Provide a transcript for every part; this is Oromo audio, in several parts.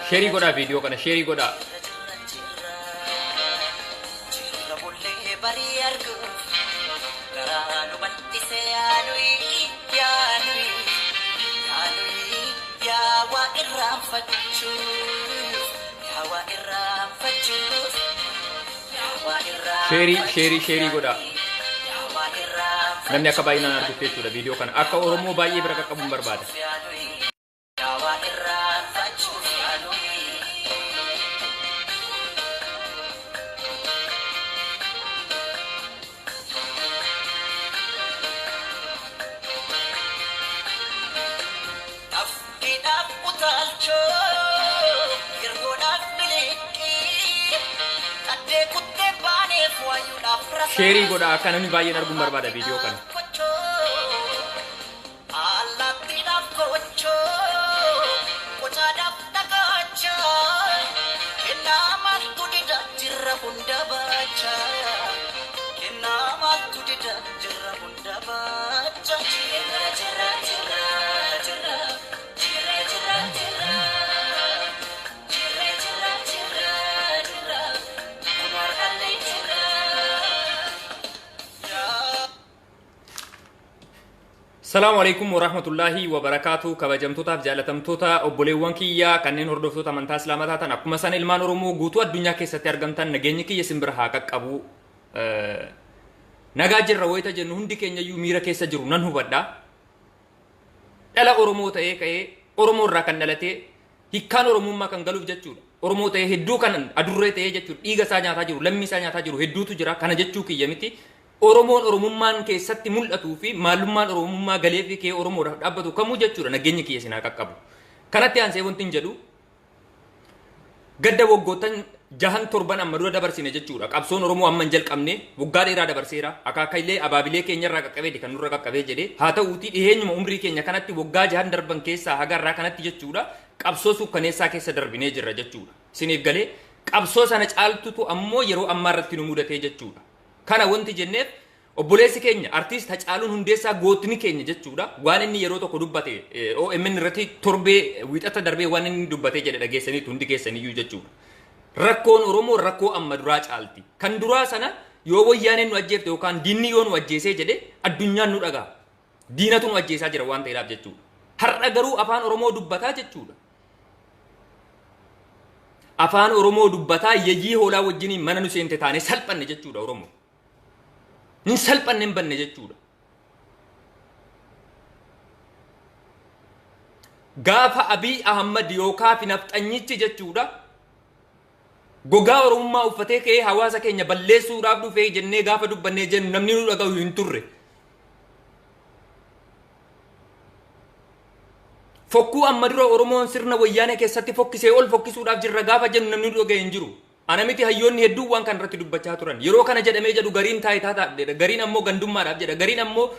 Share godhaa, viidiyoo kana share godhaa. Jirra bullee barii arguuf garaa nu bal'ise yaanuyi yaanuyi yaanuyi yaa waa irraanfachuuf yaa waa irraanfachuuf yaa waa Share share irraanfachuuf share godhaa. yaa waa irraanfachuuf Namni akka baay'inaan arguuf jechuudha viidiyoo kana. Akka Oromoo baay'ee bira qaqqabuun barbaada. yaanuyi yaa waa irraanfachuuf yaanuyi. Tafkiidhaaf utaalchoo yergoodhaaf miliqii qaddee kuttee baaneef wayyuudhaaf Share godhaa, akka namni baay'een arguun barbaada viidiyoo kana. Allaattiidhaaf gochoo qocaadhaaf dhagaachaa kennaa maaltu dida jirra hunda baachaa kennaa maaltu dida jirra hunda baachaa jirra jirra jirra jirra jirra jirra jirra jirra jirra jirra jirra kun har'allee jirra. Salaamu alaikum warahmatullaahi wabarakaatu. Kabajamtootaaf jaalatamtoota obboleewwan kiyyaa kanneen hordoftoota amantaa Islaamaa taatan, akkuma isaan ilmaan Oromoo guutuu addunyaa keessatti argamtan, nageenyi kiyya isin bira haa qaqqabu. Nagaa jirra wayita jennu hundi keenya iyyuu miira keessa jiru nan hubadha. Dhala Oromoo ta'ee ka'ee Oromoo irraa kan dhalatee hiikkaan Oromummaa kan galuuf jechuudha. Oromoo ta'ee hedduu kan adurree ta'ee jechuudha. Dhiiga isaa nyaataa jiru, lammii isaa nyaataa jiru hedduutu jira. Kana jechuu kiyya miti. Oromoon Oromummaan keessatti mul'atuu fi maalummaan Oromummaa galee fi kee Oromoodhaaf dhaabbatu kamuu jechuudha, nageenyi kiyya isin haa qaqqabu. Kanatti aansee wanti hin jedhu, gadda waggoottan jahan torban amma dura dabarsine jechuudha. Qabsoon Oromoo amma hin jalqabne, waggaa dheeraa dabarseera. Akaakailee abaabilee keenyarraa qaqqabeeti kan nurra qaqqabee jedhee. Haa ta'uutii dhiheenyuma umrii keenya kanatti waggaa jahan darban keessaa haga irraa kanatti jechuudha, qabsoo suukkaneessaa keessa darbinee jirra jechuudha. Isiniif galee, qabsoo sana caaltutu ammoo yeroo ammaa irratti nu mudatee jechuudha. Kana wanti jenneef, obboleessi keenya artiist Hacaaluun Hundeessaa, gootni keenya jechuudha. Waan inni yeroo tokko dubbate OMN irratti torbee Wiixata darbee waan inni dubbatee jedhe dhageessaniitu hundi keessaniyyuu jechuudha. Rakkoon Oromoo rakkoo amma duraa caalti. Kan duraa sana yoo Wayyaaneen nu ajjeefte yookaan diinni yoo nu ajjeesee jedhe addunyaan nu dhagaa. Diinatu nu ajjeesaa jira waan ta'eedhaaf jechuudha. Har'a garuu afaan Oromoo dubbataa jechuudha. Afaan Oromoo dubbataa yeyyii hoolaa wajjiniin mana nu seente taanee salphanne jechuudha Oromoo. Hin salphanne, hin banne jechuudha. Gaafa Abiy Ahmad yookaan fi nafxanyichi jechuudha, gogaa Oromummaa uffatee ka'ee hawaasa keenya balleessuudhaaf dhufee jennee gaafa dubbannee jennu namni nu dhaga'u hin turre. Fokkuu amma dura Oromoon sirna Wayyaanee keessatti fokkisee ol fokkisuudhaaf jirra gaafa jennu namni nu dhaga'e hin jiru. Ana miti, hayyoonni hedduun waan kana irratti dubbachaa turan. Yeroo kana jedhamee jedhu gariin taayitaa jedha, gariin ammoo gandummaadhaaf jedha, gariin ammoo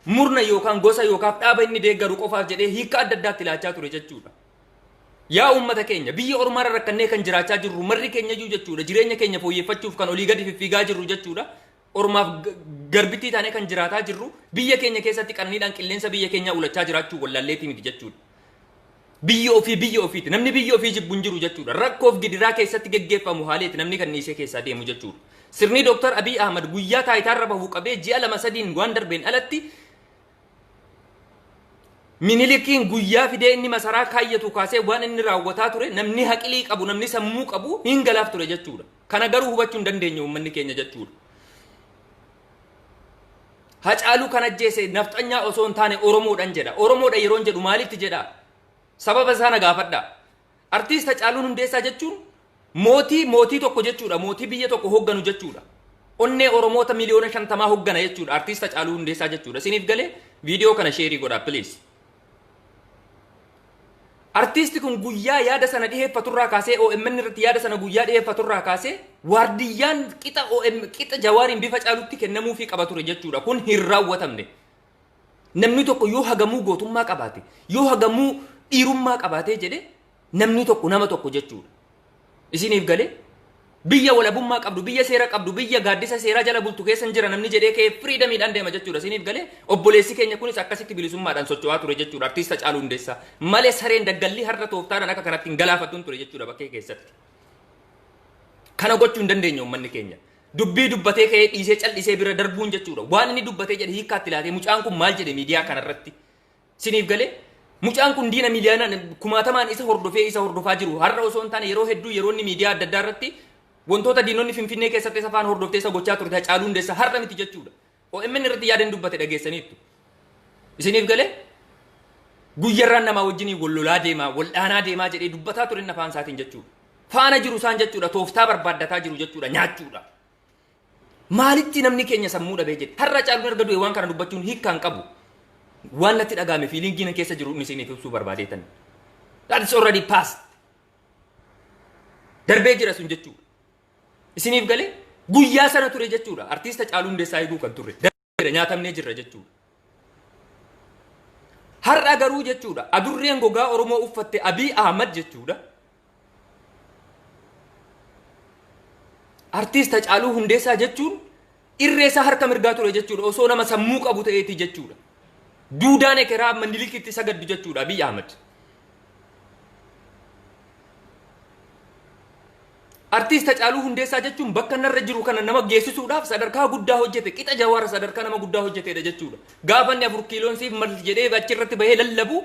murna yookaan gosa yookaan dhaaba inni deeggaru qofaaf jedhee hiika adda addaatti ilaachaa ture jechuudha. Yaa uummata keenya, biyya ormaarra rakkannee kan jiraachaa jirru marri keenya iyyuu jechuudha. Jireenya keenya fooyyeffachuuf kan olii gadi fiffiigaa jirru jechuudha. Ormaaf garbittii taanee kan jiraataa jirru, biyya keenya keessatti qananiidhaan qilleensa biyya keenyaa ulachaa jiraachuu wallaalleetii miti jechuudha. Biyya ofii biyya ofiiti. Namni biyya ofii jibbu hin jiru jechuudha. Rakkoof gidiraa keessatti geggeeffamu haaleeti namni kan dhiisee keessaa deemu jechuudha. Sirni Dooktar Abiy Ahmad guyyaa taayitaarra bahuu qabee ji'a lama sadiin waan darbeen alatti, Minilikiin guyyaa fidee inni masaraa kaayyatu kaasee waan inni raawwataa ture namni haqilii qabu, namni sammuu qabu hin galaaf ture jechuudha. Kana garuu hubachuu hin dandeenye uummanni keenya jechuudha. Hacaaluu kan ajjeese nafxanyaa osoo hin taane Oromoodhaan jedha. Oromoodha yeroon jedhu maalitti jedha? Sababa isaa na gaafadha. Artiist Hacaaluun Hundeessaa jechuun mootii mootii tokko jechuudha. Mootii biyya tokko hoogganu jechuudha. Onnee Oromoota miliyoona 50 hooggana jechuudha. Artiist Hacaaluu Hundeessaa jechuudha. Isiniif galee, viidiyoo kana share godhaa, please. Artiisti kun guyyaa yaada sana dhiheeffaturraa kaasee, OMN irratti yaada sana guyyaa dhiheeffaturraa kaasee, waardiyyaan qixa OM qixa Jawaariin bifa caalutti kennamuufii qaba ture jechuudha. Kun hin raawwatamne. Namni tokko yoo hagamuu gootummaa qabaate, yoo hagamuu dhiirummaa qabaatee jedhe, namni tokko nama tokko jechuudha. Isiniif galee, Biyya walabummaa qabdu, biyya seera qabdu, biyya gaaddisa seeraa jala bultu keessa jira namni jedhee ka'ee freedomiidhaan deema jechuudha. Isiniif galee, obboleessi keenya kunis akkasitti bilisummaadhaan socho'aa ture jechuudha. Artiist Hacaaluu Hundeessaa. Malee sareen daggalli har'a tooftaadhaan akka kanatti hin galaafattuun ture jechuudha bakkee keessatti. Kana gochuu hin dandeenye uummanni keenya. Dubbii dubbatee ka'ee dhiisee callisee bira darbuun jechuudha. Waan inni dubbatee jedhe hiikkaatti laatee, mucaan kun maal jedhe miidiyaa kanarratti? Siniif galee, mucaan kun diina miiliyoonaan kumaatamaan isa hordofee isa hordofaa jiru. Har'a osoo hin taane, yeroo hedduu yeroo inni miidiyaa adda addaa irratti wantoota diinonni Finfinnee keessatti isa faana hordoftee isa gochaa turte, Hacaaluu Hundeessaa har'a miti jechuudha. OMN irratti yaadan dubbate dhageessaniittu. Isiniif galee, guyyarraan namaa wajjin wal lolaa deemaa, wal dhaanaa deemaa jedhee dubbataa ture afaan isaatiin jechuudha. Faana jiru isaan jechuudha, tooftaa barbaaddataa jiru jechuudha, nyaachuudha. Maalitti namni keenya sammuu dhabee jedhe? Har'a Hacaaluun erga du'e waan kana dubbachuun hiikkaa hin qabu. Waan natti dhagahame, feelingii na keessa jiru isiniif ibsuu barbaadeetan. That is already past. Darbee jira sun jechuudha. Isiniif galee, guyyaa sana ture jechuudha. Artiista Hacaaluu Hundeessaa eeguu kan turre. Darbee nyaatamnee jirra jechuudha. Har'a garuu jechuudha, adurreen gogaa Oromoo uffatte Abiy Ahmad jechuudha. Artiist Hacaaluu Hundeessaa jechuun irree isaa harka mirgaa ture jechuudha. Osoo nama sammuu qabu ta'eeti jechuudha. Duudaan ekeraa Minilikitti sagaddu jechuudha Abiy Ahmad. Artiist Hacaaluu Hundeessaa jechuun bakka narra jiru kana nama geessisuudhaaf sadarkaa guddaa hojjete, qixa Jawaara sadarkaa nama guddaa hojjetedha jechuudha. Gaafa inni 4 kiiloon siif mal jedhee achirratti bahee lallabu,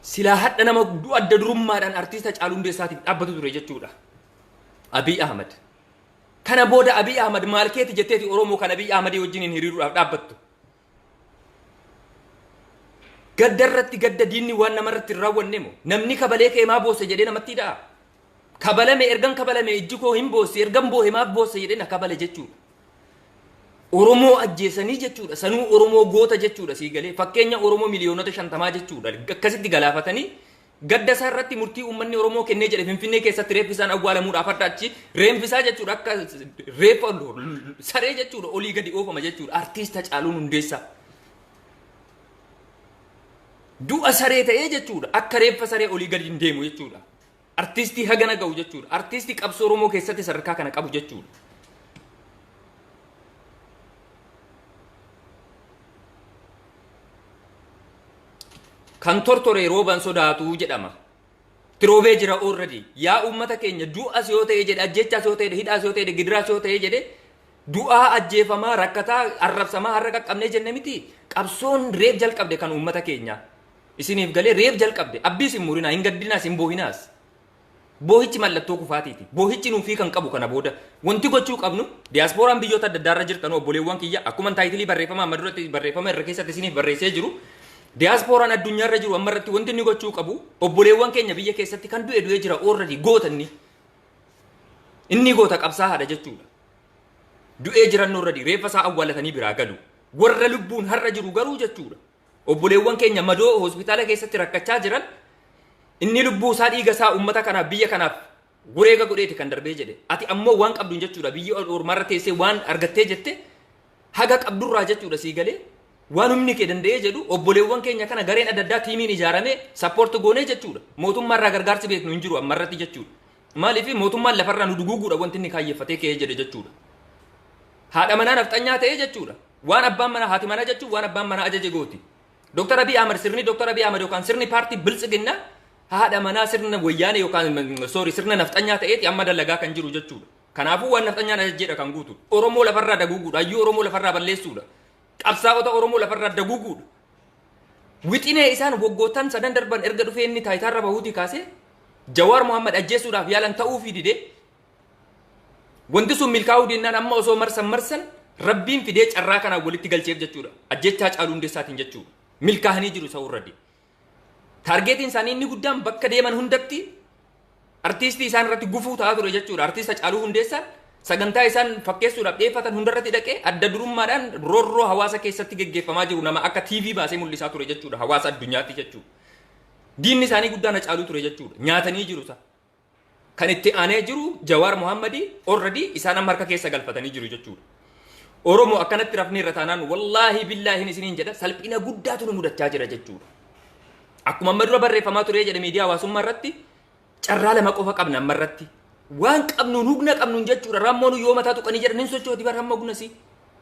silaa hadha nama adda durummaadhaan artiist Hacaaluu Hundeessaatiif dhaabbatu ture jechuudha. Abiy Ahmad. Kana booda Abiy Ahmad maal keeti jetteeti Oromoo kan Abiy Ahmadii wajjin hiriiruudhaaf dhaabbattu? Gadda irratti gadda diinni waan namarratti hin raawwanne moo? Namni kabalee kee maa boosse jedhee namatti dha'a. Kabalame, ergan kabalame ijji koo hin boosse, ergan boohe maaf boosse jedhee na kabale jechuudha. Oromoo ajjeesanii jechuudha. Sanuu Oromoo goota jechuudha, sii galee. Fakkeenya Oromoo miliyoonota 50 jechuudha. Akkasitti galaafatanii, gadda isaa irratti murtii uummanni Oromoo kennee jedhe, Finfinnee keessatti reeffi isaan awwaalamuudhaaf adda achi reeffi isaa jechuudha akka reeffa saree jechuudha olii gadi oofama jechuudha. Artiist Hacaaluun Hundeessaa. Du'a saree ta'ee jechuudha, akka reeffa saree olii gadi hin deemu jechuudha. Artiistii hagana ga'u jechuudha. Artiistii qabsoo Oromoo keessatti sadarkaa kana qabu jechuudha. Kan tortore rooban sodaatu jedhama. Tiroobee jira already. Yaa uummata keenya, du'as yoo ta'e jedhe, ajjechaas yoo ta'e, hidhaas yoo ta'e, gidiraas yoo ta'e jedhe, du'aa, ajjeefamaa, rakkataa, arrabsamaa har'a qaqqabnee jenne miti. Qabsoon reef jalqabde kan uummata keenya. Isiniif galee, reef jalqabde. Abbiis hin murinaa, hin gaddinaas, hin boohinaas. Boohichi mallattoo kufaatiiti. Boohichi nuufii kan qabu kana booda. Wanti gochuu qabnu, diyaaspooraan biyyoota adda addaa irra jirtan, obboleewwan kiyya, akkuma title barreeffama amma duratti barreeffama irra keessatti isiniif barreessee jiru. Diyaaspooraan addunyaa irra jiru amma irratti wanti inni gochuu qabu, obboleewwan keenya biyya keessatti kan du'e du'ee jira already, gootanni. Inni goota qabsaa haadha jechuudha. Du'ee jiran already, reeffa isaa awwaalatanii biraa galu. Warra lubbuun har'a jiru garuu jechuudha. Obboleewwan keenya madoo hospitaala keessatti rakkachaa jiran, inni lubbuu isaa, dhiiga isaa uummata kanaaf, biyya kanaaf wareega godheeti kan darbee jedhe. Ati ammoo waan qabduun jechuudha, biyya ormaarra teessee waan argattee jette haga qabdurraa jechuudha, sii galee, waan humni kee danda'ee jedhu obboleewwan keenya kana gareen adda addaa, teamiin ijaaramee support goonee jechuudha. Mootummaarraa gargaarsi beeknu hin jiru ammarratti jechuudha. Maaliif? Mootummaan lafarraa nu duguuguudha wanti inni kaayyeeffatee ka'ee jedhe jechuudha. Haadha manaa nafxanyaa ta'ee jechuudha. Waan abbaan manaa, haati manaa jechuun waan abbaan manaa ajaje gooti. Dr. Abiy Ahmad, sirni Dr. Abiy Ahmad yookaan sirni paartii Biltsiginnaa haadha manaa sirna wayyaanee yookaan, sorry, sirna nafxanyaa ta'eeti amma dalagaa kan jiru jechuudha. Kanaafuu waan nafxanyaan ajajeedha kan guutu. Oromoo lafarraa daguuguudha. Hayyuu Oromoo lafarraa balleessuudha. Qabsaa'ota Oromoo lafarraa daguuguudha. Wixinee isaan waggoottan sadan darban erga dhufee inni taayitaarra bahuutii kaasee Jawaar Mohammad ajjeesuudhaaf yaalan ta'uufii didee, wanti sun milkaa'uu dinnaan, amma osoo marsan marsan rabbiin fidee carraa kanaan walitti galcheef jechuudha. Ajjechaa Caaluu Hundeessaatiin jechuudha. Milkaa'anii jiru isa irratti. Targetiin isaanii inni guddaan bakka deeman hundatti artiistii isaan irratti gufuu ta'aa ture jechuudha. Artiista Caaluu Hundeessaan sagantaa isaan fakkeessuudhaaf dhiyeeffatan hundarratti dhaqee adda durummaadhaan roorroo hawaasa keessatti geggeeffamaa jiru nama akka TV baasee mul'isaa ture jechuudha, hawaasa addunyaatti jechuudha. Diinni isaanii guddaan Hacaaluu ture jechuudha. Nyaatanii jiru isa. Kan itti aanee jiru Jawaar Mohammadii already isaan amma harka keessa galfatanii jiru jechuudha. Oromoo akkanatti rafnee irra taanaan, wallaahi billaahin isiniin jedha, salphina guddaatu nu mudachaa jira jechuudha. Akkuma amma dura barreeffamaa ture jedhe miidiyaa hawaasummaa irratti, carraa lama qofa qabna amma irratti. Waan qabnuun hugna qabnuun jechuudha. Rammoon yoo mataa tuqanii jedhan hin sochooti bar hamma hugnasi.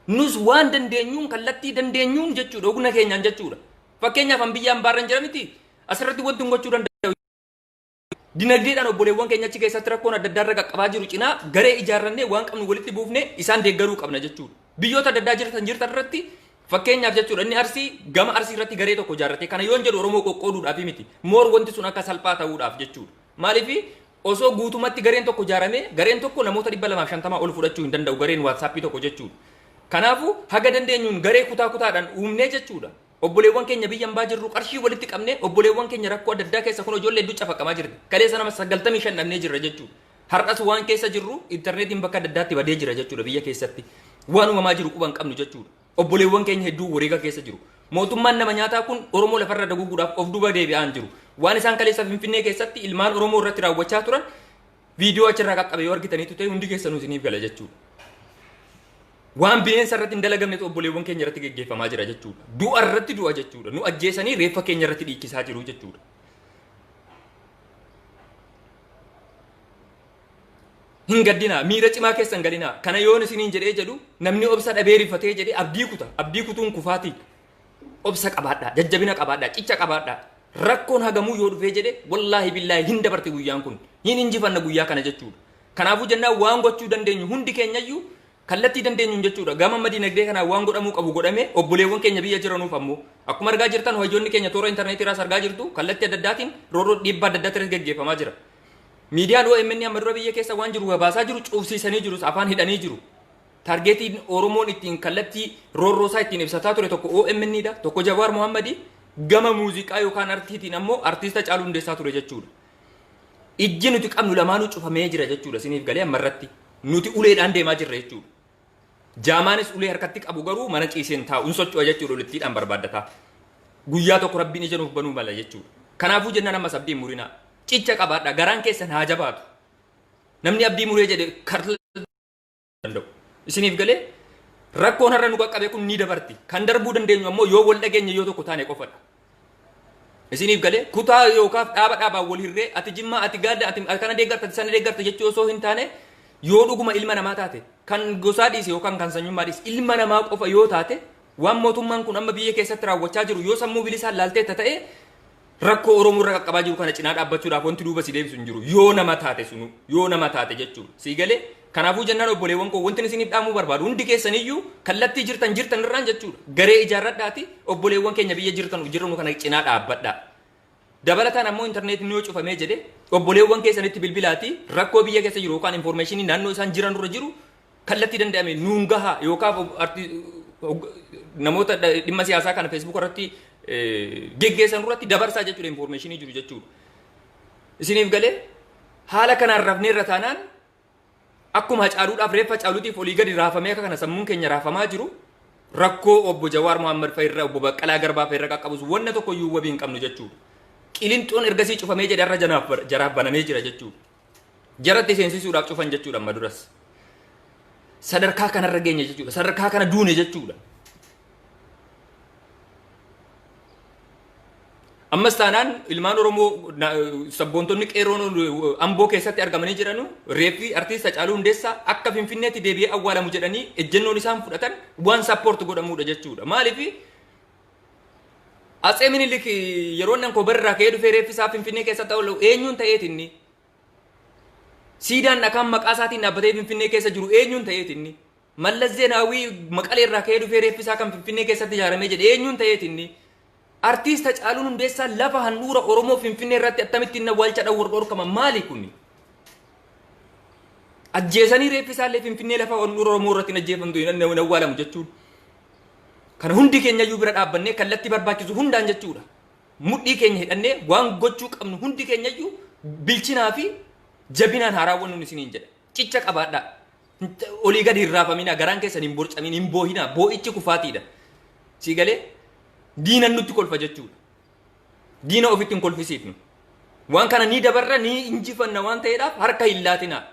Nus waan dandeenyuun kallattii dandeenyuun jechuudha hugna keenyaan jechuudha. Fakkeenyaaf an biyya ambaarra jira miti asirratti wanti gochuu danda'u. Dinagdeedhaan obboleewwan keenya achi keessatti rakkoon adda addaa irra qaqqabaa jiru cinaa garee ijaarrannee waan qabnu walitti buufnee isaan deeggaruu qabna jechuudha. Biyyoota adda addaa jirtan irratti fakkeenyaaf jechuudha inni Arsii gama Arsii irratti garee tokko ijaarrate kana yoon jedhu Oromoo qoqqooduudhaaf miti. Moor wanti sun akka salphaa ta'uudhaaf jechuudha. Maaliif osoo guutumatti gareen tokko ijaaramee gareen tokko namoota 250 ol fudhachuu hin danda'u gareen WhatsAppii tokko jechuudha. Kanaafuu haga dandeenyuun garee kutaa kutaadhaan uumnee jechuudha. Obboleewwan keenya biyya ambaa jirru qarshii walitti qabnee obboleewwan keenya rakkoo adda addaa keessa kun ijoollee hedduu cafaqamaa jirti. Kaleessa nama 95 dhabnee jirra jechuudha. Har'as waan keessa jirru intarneetiin bakka adda addaatti badee jira jechuudha biyya keessatti. Waan uumamaa jiru quba hin qabnu jechuudha. Obboleewwan keenya hedduu wareega keessa jiru. Mootummaan nama nyaataa kun Oromoo lafarra daguuguudhaaf of duuba deebi'aa hin jiru. Waan isaan kaleessa Finfinnee keessatti ilmaan Oromoo irratti raawwachaa turan viidiyoo achirraa qaqqabe yoo argitaniitu ta'e hundi keessanuu isiniif gala jechuudha. Waan bineensa irratti hin dalagamnetu obboleewwan keenya irratti geggeeffamaa jira jechuudha. Du'a irratti du'a jechuudha. Nu ajjeesanii reeffa keenya irratti dhiichisaa jiru jechuudha. Hin gaddinaa, miira cimaa keessa hin galinaa. Kana yoon isiniin jedhee jedhu namni obsa dhabee rifatee jedhee abdii kuta. Abdii kutuun kufaatii. Obsa qabaadhaa, jajjabina qabaadhaa, cicha qabaadhaa. Rakkoon hagamuu yoo dhufee jedhe wallaahi billaahi hin dabarte guyyaan kun. Hin injifanna guyyaa kana jechuudha. Kanaafuu jennaan waan gochuu dandeenyu hundi keenyayyuu kallattii dandeenyuun jechuudha. Gama amma dinagdee kanaan waan godhamuu qabu godhamee obboleewwan keenya biyya jiranuuf ammoo akkuma argaa jirtan hayyoonni keenya toora intarneetii irraas argaa jirtu kallattii adda addaatiin roorroo dhiibbaa adda addaatti irratti gaggeeffamaa jira. Miidiyaan OMN amma dura biyya keessa waan jiru gabaasaa jiru cuufsiisanii jirus afaan hidhanii jiru. Taargeetiin Oromoon ittiin kallattii roorroo isaa ittiin ibsataa ture tokko OMN dha, tokko Jawaar Mohammadi gama muuziqaa yookaan artiitiin ammoo artiista Caaluu Hundeessaa ture jechuudha. Ijji nuti qabnu lamaanuu cufamee jira jechuudha isiniif galee amma irratti. Nuti uleedhaan deemaa jirra jechuudha. Jaamaanis ulee harkatti qabu garuu mana ciiseen taa'u hin socho'a jechuudha olittiidhaan barbaaddataa. Guyyaa tokko rabbiin ija nuuf banuu mala jechuudha. Kanaafuu jennaan ammas abdii hin murinaa. Cicha qabaadhaa garaan keessan haa jabaatu. Namni abdii muree jedhe karla danda'u. Isiniif galee rakkoon har'a nu qaqqabe kun ni dabarti. Kan darbuu dandeenyu ammoo yoo wal dhageenye yoo tokko taane qofadha. Isiniif galee kutaa yookaan dhaaba dhaabaan wal hirree ati jimmaa ati gaadda ati kana deeggarta ati sana deeggarta jechuu osoo hin taane yoo dhuguma ilma namaa taate kan gosaa dhiise yookaan kan sanyummaa dhiise ilma namaa qofa yoo taate waan mootummaan kun amma biyya keessatti raawwachaa jiru yoo sammuu bilisaan laalteetta ta'e rakkoo Oromoo irra qaqqabaa jiru kana cinaa dhaabbachuudhaaf wanti duuba si deebisu hin jiru yoo nama taate sunu yoo nama taate jechuudha. Sii galee kanaafuu jennaan obboleewwan koo wanti isiniif dhaamuu barbaadu hundi keessaniyyuu kallattii jirtan jirtan irraan jechuudha. Garee ijaarradhaati obboleewwan keenya biyya jirtan jiranu kana cinaa dhaabbadhaa. Dabalataan ammoo intarneetiin yoo cufamee jedhe obboleewwan keessanitti bilbilaati rakkoo biyya keessa jiru yookaan infoormeeshinii naannoo isaan jiran irra jiru kallattii danda'ame nuun gahaa yookaan namoota dhimma siyaasaa kana feesbuuk irratti geggeessan irratti dabarsaa jechuudha infoormeeshinii jiru jechuudha. Isiniif galee haala kanaan rafnee irra taanaan akkuma Hacaaluudhaaf reeffa Hacaaluutiif olii gadi raafamee akka kana sammuun keenya raafamaa jiru rakkoo obbo Jawaar Mohaammed fa'irra obbo Baqqalaa Garbaa fa'irra qaqqabus wanna tokko iyyuu wabii hin qabnu jechuudha. Qilinxoon ergasii cufamee jedhe har'a jaraaf banamee jira jechuudha. Jaratti seensisuudhaaf cufan jechuudha amma duras. Sadarkaa kanarra geenye jechuudha. Sadarkaa kana duune jechuudha. Ammas taanaan ilmaan Oromoo sabboontonni qeerroon Amboo keessatti argamanii jiranu reeffi artiist Hacaaluu Hundeessaa akka Finfinneetti deebi'ee awwaalamu jedhanii ejjennoon isaan fudhatan waan sappoort godhamuudha jechuudha. Maaliif Atsee Minilik yeroo nan koo barraa ka'ee dhufee reeffi isaa Finfinnee keessatti awwaalamu eenyuun ta'eeti inni? Siidaan dhakaan maqaa isaatiin dhaabbatee Finfinnee keessa jiru eenyuun ta'eeti inni? Mallas Zeenaawii Maqalee irraa ka'ee dhufee reeffi isaa kan Finfinnee keessatti ijaaramee jedhe eenyuun ta'eeti inni? Artiist Hacaaluun Hundeessaa lafa handhuura Oromoo Finfinnee irratti akkamittiin awwaalcha dhawwar dhorkama maali kuni? Ajjeesanii reeffi isaallee Finfinnee lafa handhuura Oromoo irratti hin ajjeefamtu hin awwaalamu jechuun. Kana hundi keenya iyyuu bira dhaabbannee kallattii barbaachisu hundaan jechuudha. Mudhii keenya hidhannee waan gochuu qabnu hundi keenya iyyuu bilchinaa fi jabinaan haa raawwannu isiniin jedha. Cicha qabaadhaa. Olii gadi hin raafaminaa garaan keessan hin borcamin hin boohinaa boo'ichi kufaatiidha. Sii galee diinan nutti kolfa jechuudha. Diina ofitti hin kolfisiifnu. Waan kana ni dabarra ni injifanna waan ta'eedhaaf harka hin laatinaa.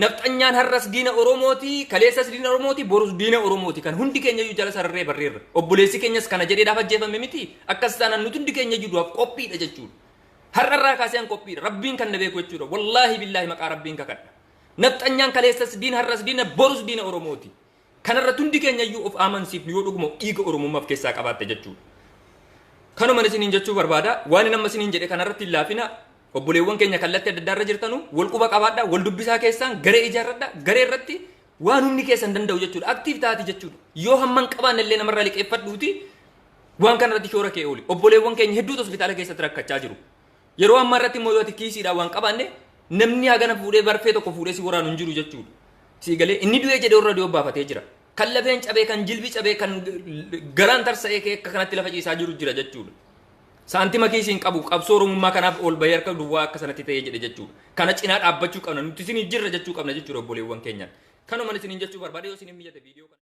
Nafxanyaan har'as diina Oromooti, kaleessas diina Oromooti, borus diina Oromooti. Kan hundi keenya iyyuu jala sararree barreerra. Obboleessi keenyas kana jedheedhaaf ajjeefame miti. Akkas taanaan nuti hundi keenya iyyuu du'aaf qophiidha jechuudha. Har'arraa kaasee an qophiidha. Rabbiin kan na beeku jechuudha. Wallaahi billaahi maqaa Rabbiin kakadha. Nafxanyaan kaleessas diina, har'as diina, borus diina Oromooti. Kanarratti hundi keenya iyyuu of amansiifnu yoo dhuguma dhiiga Oromummaaf keessaa qabaatte jechuudha. Kanuma isiniin jechuu barbaada. Waan nama isiniin jedhe kanarratti hin laafina. Obboleewwan keenya kallattii adda addaa irra jirtanu wal quba qabaadha, wal dubbisaa keessaan garee ijaarradha, garee irratti waan humni keessan danda'u jechuudha. Active taati jechuudha. Yoo hamman qabaanne illee namarraa liqeeffadhuuti waan kanarratti shoora kee ooli. Obboleewwan keenya hedduutu hospitaala keessatti rakkachaa jiru. Yeroo ammaa irratti immoo yoo ati kiisiidhaan waan qabaanne, namni hagana fuudhee barfee tokko fuudhee si waraanu hin jiru jechuudha. Si galee inni du'ee jedhee warra du'ee baafatee jira. Kan lafeen cabee, kan jilbi cabee, kan garaan tarsa'ee kee akka kanatti lafa ciisaa jiru jira jechuudha. Saantima kiisii hin qabu, qabsoo Oromummaa kanaaf ol bahee harka duwwaa akka sanatti ta'ee jedhe jechuudha. Kana cinaa dhaabbachuu qabna, nuti isiniif jirra jechuu qabna jechuudha obboleewwan keenyaan. Kanuma isiniin jechuu barbaade. Yoo isiniif mijate viidiyoo kana.